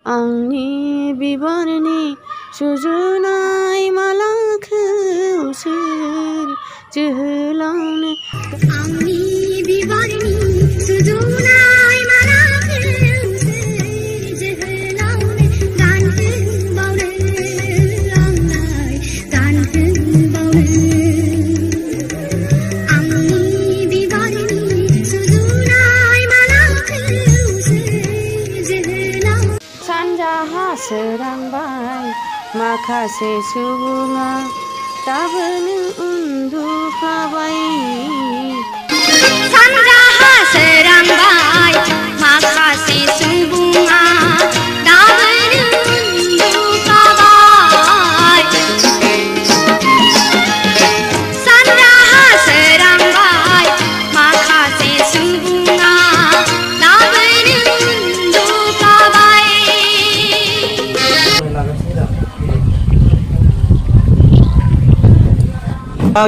आंनि बिबारनि सुजुनाय मालाखौ सोर जोहोलावनो आंनि बिबारनि सुजुनाय मालाखौ सोर जोहोलावनो गानहोबावनो आंलाय गानहोबावनो आंनि बिबारनि सुजुनाय मालाखौ सोर जोहोलावनो सानजाहा सोरांबाय माखासे सुबुङा दाबोनो उन्दुफ्लाबाय सानजाहा सोरांबाय माखासे सुबुङा दाबोनो उन्दुफ्लाबाय सानजाहा सोरांबाय माखासे सुबुङा दाबोनो उन्दुफ्लाबाय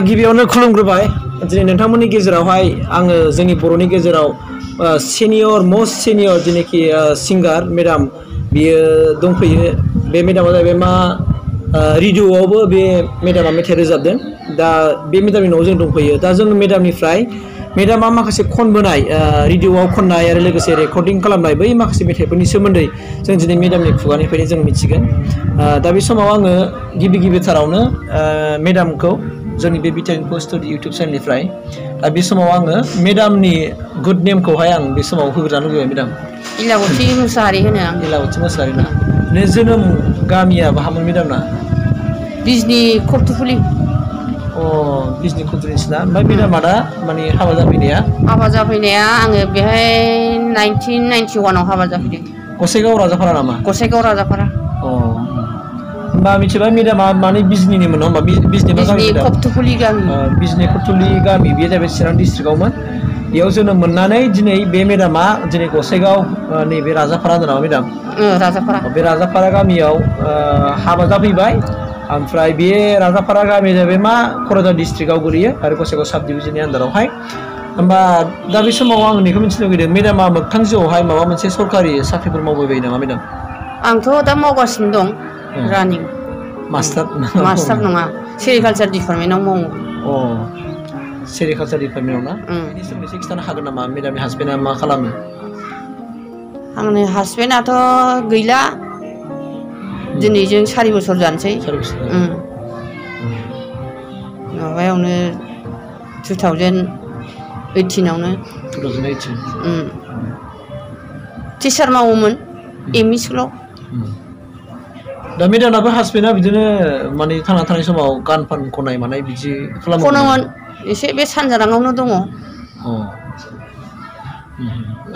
गिबियावनो खुलुमग्रोबाय दिनै नोंथांमोननि गेजेरावहाय आङो जोंनि बर'नि गेजेराव सिनियर मोस्ट सिनियर जेनेखि सिंगार मेडाम बियो दंफैयो बे मेडामा जाहैबाय मा रेडिअ'आवबो बे मेडामा मेथाइ रोजाबदों दा बे मेडामनि न'आव जों दंफैयो दा जों मेडामनिफ्राय मेडामा माखासे खनबोनाय रेडिअ'आव खननाय आरो लोगोसे रेकर्डिं खालामनाय बै माखासे मेथाइफोरनि सोमोन्दै जों दिनै मेडामनि खुगानिफ्रायनो जों मिथिगोन दा बे समाव आङो गिबिथारावनो मेडामखौ जोंनि बे बिटिआर इनफो स्टुडिअ इउटुब चेनेलनिफ्राय दा बे समाव आङो मेडामनि गुड नेमखौहाय आं बे समाव होग्रोनो लुबैबाय मेडाम इलावथि मुसाहारि होनो आं इलावथि मुसाहारि ना जोनोम गामिया बाहामोन मेडामना बिजनि खरथुफुलि बिजनि खरथुफुलिसोना ओमफ्राय मेडामा दा माने हाबा जाफैनाया आङो बेहाय 1991 आव हाबा जाफैदों गसाइगाव राजाफारा नामा गसाइगाव राजाफारा होमबा मिथिबाय मेडामा माने बिजनिनिमोन होमबा बिजनि खरथुफुलि गामि बिजनि खरथुफुलि गामि बेयो जाहैबाय चिरां डिस्ट्रिक्टआवमोन बेयाव जोनोम मोननानै दिनै बे मेडामा दिनै गसाइगाव नैबे राजाफारा होनदों नामा मेडाम राजाफारा बे राजाफारा गामियाव हाबा जाफैबाय ओमफ्राय बे राजाफारा गामिया जाहैबाय मा क'क्राझार डिस्ट्रिक्टआव गोलैयो आरो गसाइगाव साब डिभिजननि आन्दारावहाय होमबा दा बे समाव आं बेखौ मिथिनो लुगैदों मेडामा मोगथां जिउआवहाय माबा मोनसे सरकारि साख्रिफोर मावबाय बायो नामा मेडाम आंथ' दा मावगासिनो दं रानिं मास्टार नङा सेरिकालचार डिपार्टमेन्टआव मावो सेरिकालचार डिपार्टमेन्टआव ना बेनि सोमोन्दै एसे खिन्थानो हागोन नामा मेडामनि हासबेन्डआ मा खालामो आंनि हासबेन्डआथ' गैला दिनैजों 4 बोसोर जानोसै माबायावनो 2018आवनो टिचार मावोमोन एमइ स्कुलाव दा मेडामाबो हासबेन्डआ बिदिनो माने थांना थानाय समाव गान फान खननाय मानाय बिदि खनोमोन एसे बे सानजाराङावनो दङ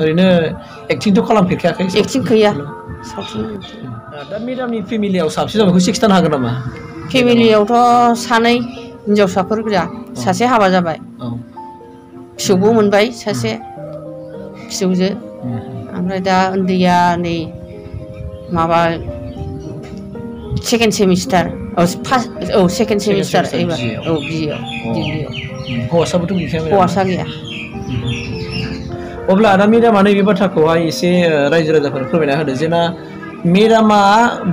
ओरैनो एक्टिंथ' खालामफेरखायाखै एक्टिं गैया दा मेडामनि फेमिलियाव साबसिन दं बेखौ खिन्थानो हागोन नामा फेमिलियावथ' 2 हिनजावसाफोर गोजा सासे हाबा जाबाय फिसौबो मोनबाय सासे फिसौजो ओमफ्राय दा उन्दैया नै माबा सेकेन्ड सेमिस्टार सेकेन्ड सेमिस्टार एबार बिएआव हौवासाबोथ' गैखाया हौवासा गैया अब्ला दा मेडामा नैबे बाथ्राखौहाय एसे रायजो राजाफोर फोरमायना होदो जेना मेडामा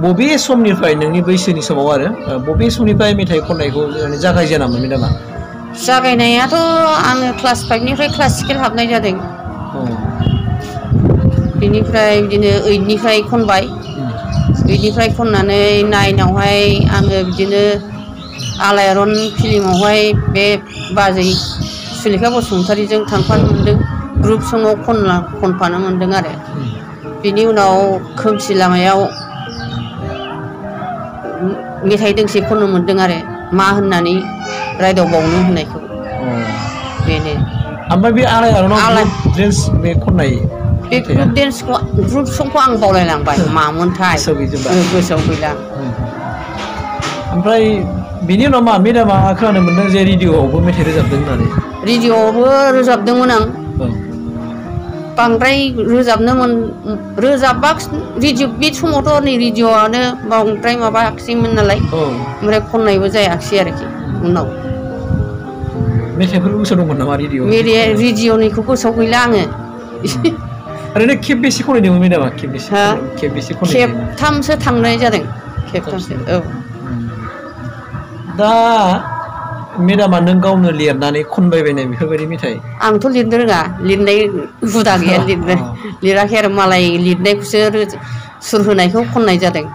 बबे समनिफ्राय नोंनि बैसोनि समाव आरो बबे समनिफ्राय मेथाइ खननायखौ जागायजेनामोन मेडामा जागायनायाथ' आङो क्लास 5निफ्राय क्लासिकेल हाबनाय जादों बेनिफ्राय बिदिनो 8निफ्राय खनबाय 8निफ्राय खननानै 9आवहाय आङो बिदिनो आलायारन फिल्मावहाय बे बाजै सुलेखा बसुमतारीजों थांफानो मोन्दों ग्रुप सङाव खनफानो मोन्दों आरो बिनि उनाव खोमसि लामायाव मेथाइ दोंसे खननो मोन्दों आरो मा होननानै रायदावबावनो होननायखौ बेनो ओमफ्राय बे आलायारनाव डेन्स बे खननाय बे ग्रुप संखौ आं बावलायलांबाय मामोनथाय गोसोआव गैला ओमफ्राय बिनि उनाव मा मेडामा खोनानो मोन्दों जे रेडिअ'आवबो मेथाइ रोजाबदों होननानै रेडिअ'आवबो रोजाबदोंमोन आं बांद्राय रोजाबबा रेडिअ' बे समावथ' नै रेडिअ'आनो बांद्राय माबायाखिसैमोन नालाय ओमफ्राय खननायबो जायाखिसै आरोखि उनाव मेथाइफोर गोसोआव दंमोन नामा रेडिअ' रेडिअ'निखौ गोसोआव गैला आङो ओरैनो खेबबेसे खनहैदोंमोन मेदामा खेबबेसे हा खनहैदोंमोन खेबथामसो थांनाय जादों खेबथामसो औ दा मेदामा नों गावनो लिरनानै खनबायबायनाय बेफोरबायदि मेथाइ आंथ' लिरनो रोङा लिरनाय हुदा गैया लिराखै आरो मालाय लिरनायखौसो सुर होनायखौ खननाय जादों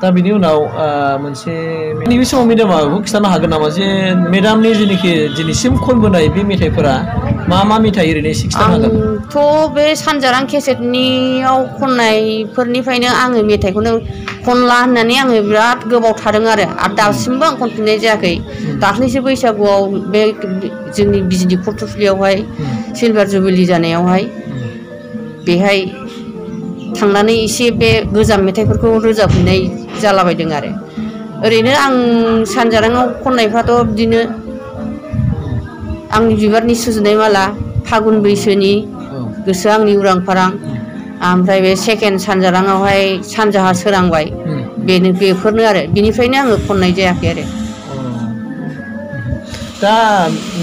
दा बिनि उनाव मोनसे नैबे समाव मेदामाबो खिन्थानो हागोन नामा जे मेदामनि जेनोखि दिनैसिम खनबोनाय बे मेथाइफोरा मा मेथाइ ओरैनो एसे खिन्थानो हागोन आंथ' बे सानजारां केसेटनियाव खननायफोरनिफ्रायनो आङो मेथाइखौनो खनला होननानै आङो बिराद गोबाव थादों आरो दासिमबो आं खनफिननाय जायाखै दाख्लैसो बैसागुआव बे जोंनि बिजिनि कथुफुलियावहाय सिलभार जुबिलि जानायावहाय बेहाय थांनानै एसे बे गोजाम मेथाइफोरखौ रोजाबहैनाय जालाबायदों आरो ओरैनो आं सानजाराङाव खननायफ्राथ' बिदिनो आंनि बिबारनि सुजुनाय माला फागुन बैसोनि गोसोआ आंनि उरां फारां ओमफ्राय बे सेकेन्ड सानजाराङावहाय सानजाहा सोरांबाय बेफोरनो आरो बिनिफ्रायनो आङो खननाय जायाखै आरो दा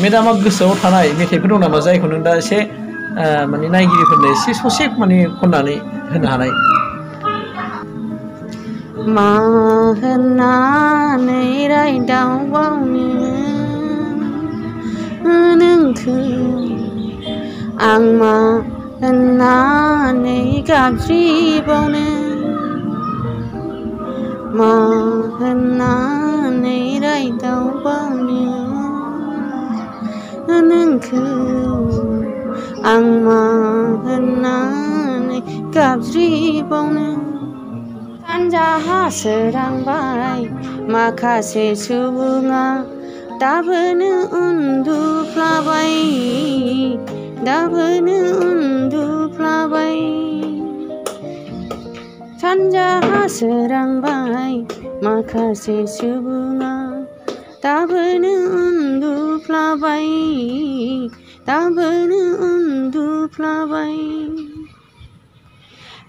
मेदामा गोसोआव थानाय मेथाइफोर दं नामा जायखौ नों दा एसे माने नायगिरिफोरनो एसे ससे माने खननानै होनो हानाय मा होननानै रायदावबावनो नोंखौ आं मा होननानै गाबज्रिबावनो मा होननानै रायदावबावनो नोंखौ आं मा होननानै गाबज्रिबावनो सानजाहा सोरांबाय माखासे सुबुङा दाबोनो उन्दुफ्लाबाय दाबोनो उन्दुफ्लाबाय सानजाहा सोरांबाय माखासे सुबुङा दाबोनो उन्दुफ्लाबाय दाबोनो उन्दुफ्लाबाय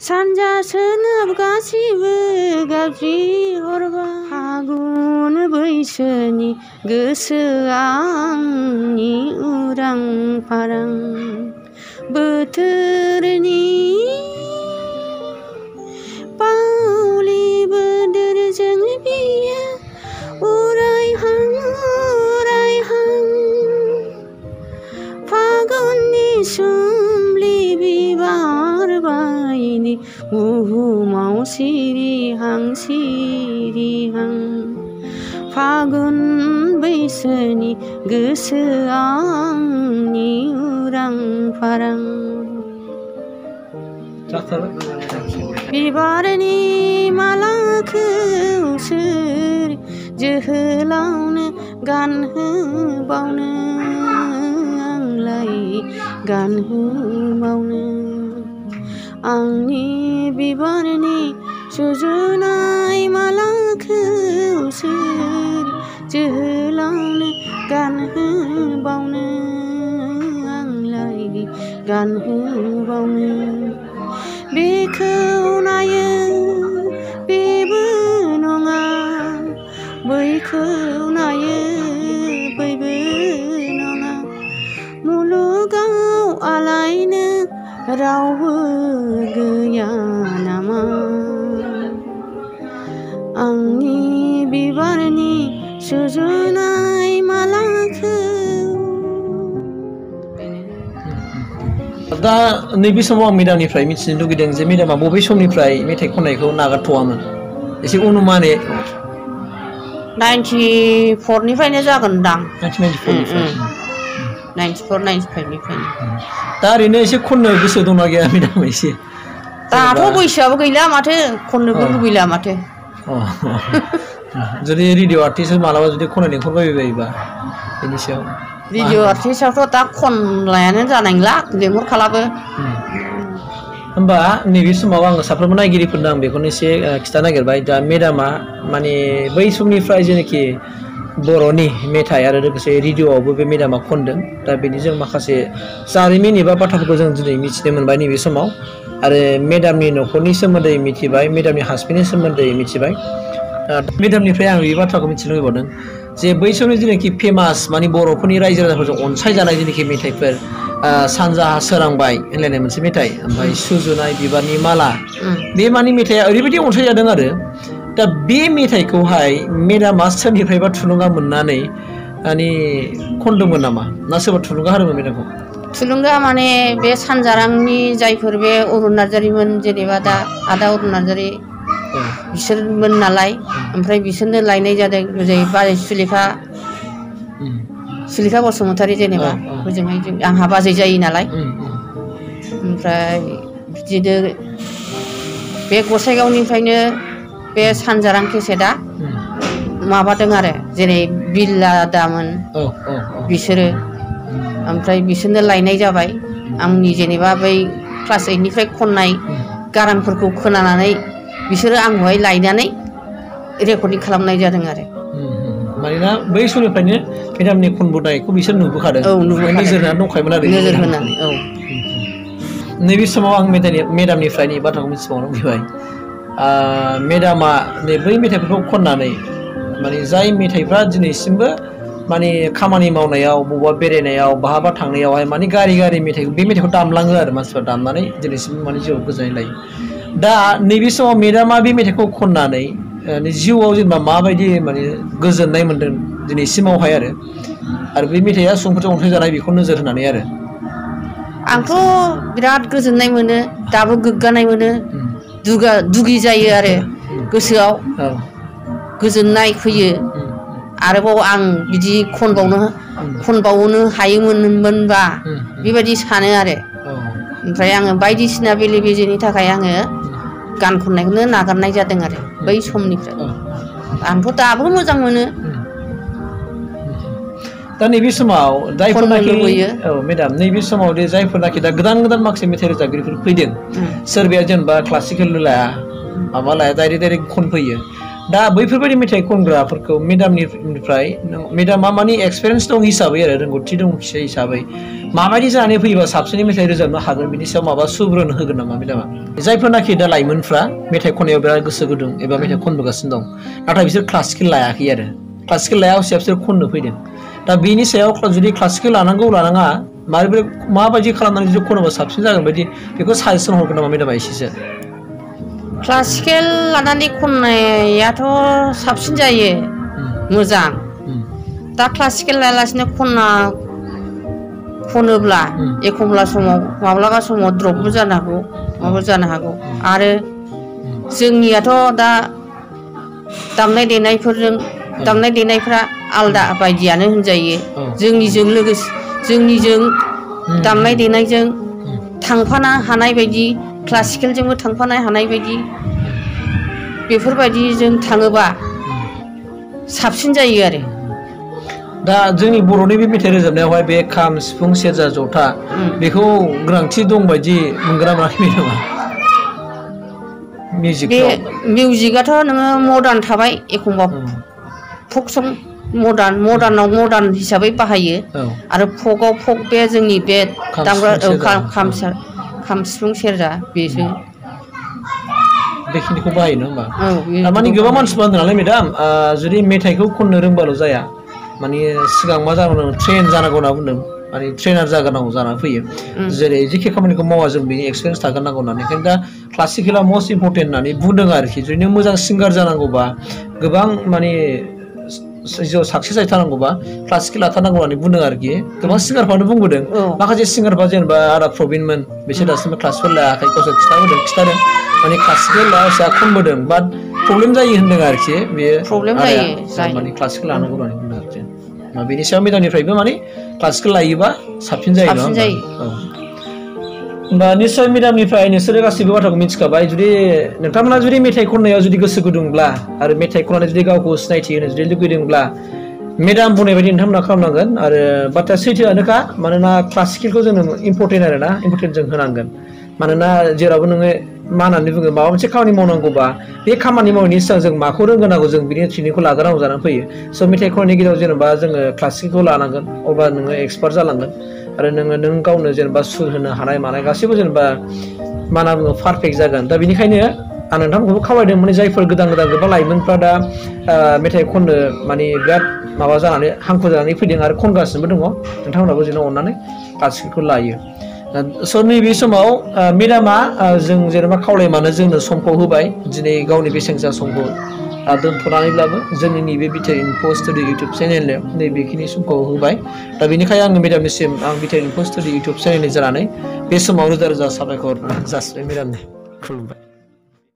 सानजा सोनाब गासिबो गाबज्रिहरबाय फागुन बैसोनि गोसोआ आंनि उरां फारां बोथोरनि पाउलि बोदोरजों बियो उरायहां उरायहां फागुननि सुमलि बिबार बायदि बुहुमाव सिरिहां सिरिहां फागुन बैसोनि गोसोआ आंनि उरां फारां बिबारनि मालाखौ सोर जोहोलावनो गानहोबावनो आंलाय गानहोबावनो आंनि बिबारनि सुजुनाय मालाखौ सोर जोहोलावनो गानहोबावनो आंलाय गानहोबावनो बेखौ नायो बेबो नङा बैखौ नायो बैबो नङा मुलुगाव आलायनो रावबो गैया नामा आंनि बिबारनि सुजुनाय मालाखौ दा नैबे समाव आं मेदामनिफ्राय मिथिनो लुगैदों जे मेदामा बबे समनिफ्राय मेथाइ खननायखौ नागारथ'वामोन एसे अनुमाने 94निफ्रायनो जागोनदां 1994 95निफ्रायनो दा ओरैनो एसे खननो गोसो दंना गैया मेदाम एसे दाथ' बैसोआबो गैला माथो खननोबो लुबैला माथो जुदि रेडिअ आर्टिस्ट मालाबा जुदि खननो लिंहरबायबायोबा बेनि सायाव रेडिअ आर्टिस्टआथ' दा खनलायानो जानाय नंला लिंहरखालाबो होमबा नैबे समाव आङो साफ्रोमबो नायगिरिफोरनो आं बेखौनो एसे खिथा नागिरबाय दा मेदामा माने बै समनिफ्राय जेनाखि बर'नि मेथाइ आरो लोगोसे रेडिअआवबो बे मेदामा खनदों दा बेनि जों माखासे जारिमिन एबा बाथ्राफोरखौ जों दिनै मिथिनो मोनबाय नैबे समाव आरो मेदामनि न'खरनि सोमोन्दै मिथिबाय मेदामनि हासबेन्डनि सोमोन्दै मिथिबाय मेदामनिफ्राय आं बे बाथ्राखौ मिथिनो लुबैबावदों जे बै समनि जेनाखि फेमास माने बर'फोरनि रायजो राजाफोरजों अनसायजानाय जेनाखि मेथाइफोर सानजाहा सोरांबाय होनलायनाय मोनसे मेथाइ ओमफ्राय सुजुनाय बिबारनि माला बे माने मेथाइआ ओरैबायदि अनसायजादों आरो दा बे मेथाइखौहाय मेडामा सोरनिफ्रायबा थुलुंगा मोननानै माने खनदोंमोन नामा ना सोरबा थुलुंगा होदोंमोन मेडामखौ? थुलुंगा माने बे सानजारांनि जायफोर बे अरुण नार्जारिमोन जेनेबा दा आदा अरुण नार्जारि बिसोरमोन नालाय ओमफ्राय बिसोरनो लायनाय जादों ओरै बाजै सुलेखा बसुमतारी जेनेबा हजोंहाय आंहा बाजै जायो नालाय ओमफ्राय बिदिनो बे गसाइगावनिफ्रायनो बे सानजारां केसेटआ माबादों आरो जेरै बिल्लादामोन बिसोरो ओमफ्राय बिसोरनो लायनाय जाबाय आंनि जेनेबा बै क्लास 8 निफ्राय खननाय गारांफोरखौ खोनानानै बिसोरो आंखौहाय लायनानै रेकर्डिं खालामनाय जादों आरो मानोना बै समनिफ्रायनो मेडामनि खनबोनायखौ बिसोर नुबोखादों नोजोर होनानै दंखायोमोन आरो नोजोर होनानै नैबे समाव आं मेडामनिफ्राय नै बाथ्राखौ मिथिबावनो फैबाय मेडामा नै बै मेथाइफोरखौ खननानै माने जाय मेथाइफ्रा दिनैसिमबो माने खामानि मावनायाव बबेबा बेरायनायाव बहाबा थांनायावहाय माने गारि मेथाइ बे मेथाइखौ दामलाङो आरो मानसिफ्रा दामनानै दिनैसिम माने जिउआव गोजोननाय लायो दा नैबे समाव मेडामा बे मेथाइखौ खननानै जिउआव जेनेबा माबायदि माने गोजोननाय मोन्दों दिनैसिमावहाय आरो बे मेथाइआ सुबुंफोरजों अनसायजानाय बेखौ नोजोर होनानै आरो आंथ' बिराद गोजोननाय मोनो दाबो गोग्गानाय मोनो दुगि जायो आरो गोसोआव गोजोननाय फैयो आरोबाव आं बिदि खनबावनो हायोमोनबा बेबायदि सानो आरो ओमफ्राय आङो बायदिसिना बेले बेजेनि थाखाय आङो गान खननायखौनो नागारनाय जादों आरो बै समनिफ्राय आंथ' दाबो मोजां मोनो दा नैबे समाव जायफोरनाखि मेडाम नैबे समाव दे जायफोरनाखि दा गोदान माखासे मेथाइ रोजाबगिरिफोर फैदों सोरबाया जेनेबा क्लासिकेल लाया माबा लाया डाइरेक्ट खनफैयो दा बैफोरबायदि मेथाइ खनग्राफोरखौ मेडामनिफ्राय मेडामा माने एक्सपिरियेन्स दं हिसाबै आरो रोंगौथि दं हिसाबै माबायदि जानानै फैयोबा साबसिनै मेथाइ रोजाबनो हागोन बिनि सायाव माबा सुबुरुन होगोन नामा मेडामा जायफोरनाखि दा लाइमोनफ्रा मेथाइ खननायाव बिराद गोसो गुदुं एबा मेथाइ खनबोगासिनो दं नाथाय बिसोर क्लासिकेल लायाखै आरो क्लासिकेल लाया हसिया बिसोर खननो फैदों दा बेनि सायाव जुदि क्लासिकेल लानाङा माबायदि खालामनानै जुदि खनोबा साबसिन जागोन बायदि बेखौ साजेसन हरगोन नामा मेडामा एसेसो क्लासिकेल लानानै खननायाथ' साबसिन जायो मोजां दा क्लासिकेल लायालासिनो खनोब्ला एखमब्ला समाव माब्लाबा समाव द्रपबो जानो हागौ माबा जानो हागौ आरो जोंनियाथ' दा दामनाय देनायफ्रा आलदा बायदियानो होनजायो जोंनिजों दामनाय देनायजों थांफानो हानाय बायदि क्लासिकेलजोंबो थांफानो हानाय बायदि बेफोरबायदिजों थाङोबा साबसिन जायो आरो दा जोंनि बर'नि बे मेथाइ रोजाबनायावहाय बे खाम सिफुं सेरजा जथा बेखौ गोनांथि दं बायदि मोनगोना मोनाखै मेडामा मिउजिकआथ' नोङो मदार्न थाबाय एखमबा फक सं मदार्न हिसाबै बाहायो आरो फकआव फक बे जोंनि बे दामग्रा खाम सिफुं सेरजा बेजों बेखिनिखौ बाहायो नङा होमबा थारमाने गोबां मानसिफोरा होनदों नालाय मेडाम जुदि मेथाइखौ खननो रोंबाल' जाया माने सिगां मा जानांगौ ट्रेन जानांगौ होनना बुंदों माने ट्रेनार जाग्रोनांगौ जानानै फैयो जेरै जेखि खामानिखौ मावा जों बेनि एक्सपिरियेन्स थाग्रोनांगौ होननानै ओंखायनो दा क्लासिकेला मस्ट इम्परटेन्ट होननानै बुंदों आरोखि जुदि नों मोजां सिंगार जानांगौबा गोबां माने जिउआव साक्सेस जाहैथारनांगौबा क्लासिकेल लाथारनांगौ होननानै बुंदों आरोखि गोबां सिंगारफ्रानो बुंबोदों माखासे सिंगारफ्रा जेनेबा आदा प्रबिनमोन बिसोर दासिमबो क्लासिकेल लायाखै गावसोर खिथादों माने क्लासिकेल लायासो खनबोदों बाट प्रब्लेम जायो होनदों आरोखि बेयो प्रब्लेम जायो माने क्लासिकेल लानांगौ होननानै बुंदों आरोखि बेनि सायाव मेडामनिफ्रायबो माने क्लासिकेल लायोबा साबसिन जायो नङा होमबा निस्सय मेडामनिफ्राय नोंसोरो गासैबो बाथ्राखौ मिथिखाबाय जुदि नोंथांमोना जुदि मेथाइ खननायाव जुदि गोसो गुदुंब्ला आरो मेथाइ खननानै जुदि गावखौ सिनायथि होनो जुदि लुगैदोंब्ला मेडाम बुंनाय बायदि नोंथांमोना खालामनांगोन आरो बाथ्राया सैथोआनोखा मानोना क्लासिकेलखौ जोंनो इम्परटेन्ट जों होनांगोन मानोना जेरावबो नोङो मा होननानै बुङो माबा मोनसे खामानि मावनांगौबा बे खामानि मावनायनि सिगां जों माखौ रोंगोनांगौ जों बिनि ट्रेनिंखौ लाग्रोनांगौ जानानै फैयो स' मेथाइ खननायनि गेजेराव जेनेबा जोङो क्लासिकेलखौ लानांगोन अब्ला नोङो एक्सपार्ट जालांगोन आरो नों गावनो जेनेबा सुर होनो हानाय मानाय गासैबो जेनेबा मा होनना बुङो पारफेक्ट जागोन दा बेनिखायनो आं नोंथांमोनखौबो खावलायदों माने जायफोर गोदान गोबां लाइमोनफ्रा दा मेथाइ खननो माने बिराद माबा जानानै हांखुर जानानै फैदों आरो खनगासिनोबो दङ नोंथांमोनाबो जेन' अननानै क्लासिकेलखौ लायो स' नैबे समाव मेडामा जों जेनेबा खावलायमानो जोंनो समखौ होबाय दिनै गावनि बेसेन गोसा समखौ दोनथ'नानैब्लाबो जोंनि नैबे बिटिआर इनफ' स्टुडिअ इउटुब चेनेलाव नैबेखिनि समखौ होबाय दा बेनिखायनो आङो मेडामनिसिम आं बिटिआर इनफ' स्टुडिअ इउटुब चेनेलनि जानानै बे समाव रोजा रोजा साबायखर जासिबाय मेडामनो खुलुमबाय